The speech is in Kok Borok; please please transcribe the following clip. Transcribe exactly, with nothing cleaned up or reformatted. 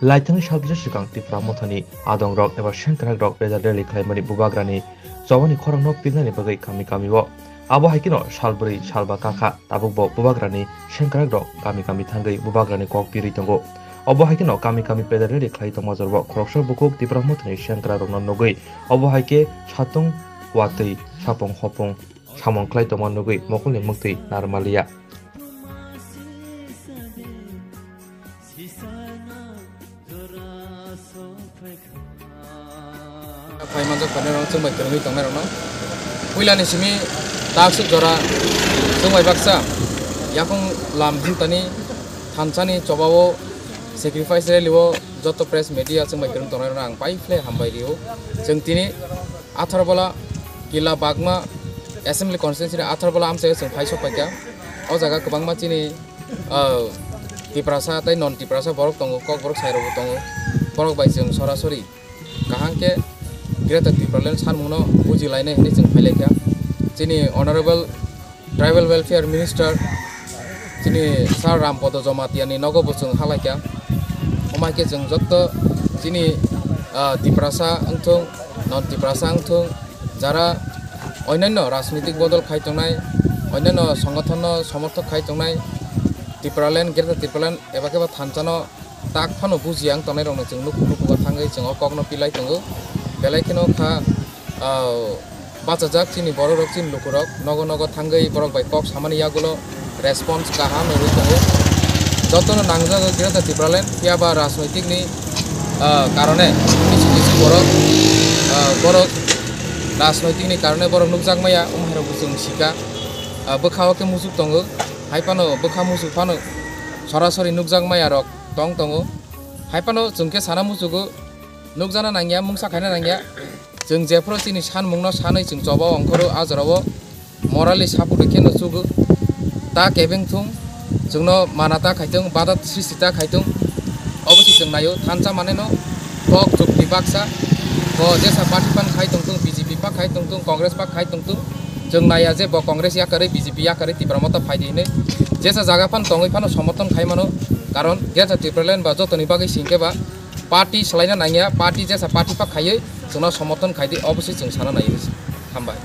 Laithangni sal kisa swkang Tipra Mothani adongrok eba sengkrakrok pedal rally khlaimani bubagrani chobani khorokno pilnani bagwi kami kamio. Abo hai kheno sal bwrwi salba kakha tabukbo bubagrani sengkrakrok kami kami thangwi bubagrani kok pirwi tongo. Obo hai kheno kami kami pedal rally khlai tongma jorbo khoroksa bukhuk Tipra Mothani sengkrakrokno nugwi obo hai khe satung watwi sapung hopung samung khlai tongma nugwi mokolni mwktwi narwkmaliya. Phai manjak phainairokno chwng bai kwrwngwi tongnairokno puilani simi takswk jora chwng bai baksa yakung lam himtani thansani chobao sacrifice rally o joto press media chwng bai kwrwng tongnairokno ang pai phle hambai rio. Chwng tini Atharbola Kila Bagma Assembly Constituency ni Atharbola amchaio chwng phai sok paikha. O jaga kwbangma chini, ah, Tiprasa tei non Tiprasa borok tongo, Kokborok sairokbo tongo. Borok bai chwng sorasori kaham khe Greater Tipraland sanmungno bujilainai hinwi chwng phailaikha. Chini Honorable Tribal Welfare Minister chini Sir Rampodo Jomatiani nogo bo chwng halaikha. Omo hai khe chwng jotto chini, ah, Tiprasa wngthung, non Tiprasa wngthung, jara onyanno rajnitik bodol khai tongnai, onyanno songothonno somorthok khai tongnai, Tipraland, Greater Tipraland eba khe bo thanchano tak phano bujiya wng tongnairokno chwng nuk-, nukhungo thangwi chwng o kokno pilai tongo. Belai kheno kha, ah, bachajak chini bororok, chini lukurok nogo nogo thangwi borok bai kok samani yagulo response kaham rwui tongo. Jotono nangjago Greater Tipraland, phiya ba rajnoitikni, ah, karone kisu kisu borok, ah, borok rajnoitikni karone borok nukjak maya, omo hai rokbo chwng sika. Ah, bwkha o khe muchuk tongo, hai phano bwkha muchuk phano sorasori nukjak maya rok tong tongo. Hai phano chwng khe sana muchugo, nukjana nangya, mungsa khaina nangya. Chwng jephuru chini sanmungno sanwi chwng choba ongkhoro, a jorao morally support khe no chugo. Ta kebeng thung, chwngno mana ta khai thung, bada sristi ta khai thung. Obo se chwng naio, thansa mane no kok chukni baksa. Bo jesa party phan khai tong thung, B J P pha khai tong thung, Congress pha khai tong thung. Chwng naiya je bo Congress yakarwi, B J P yakarwi Tipra Motha phai di hinwi. Jesa jaga phan tongwi phano somorthon khai mano. Karon Greater Tipraland ba jotoni bagwi singkhe ba party swlaina nangya, party jesa party pha khaiwi chwngno somorthon khai di, obo se chwng sana naiwi. Hambai.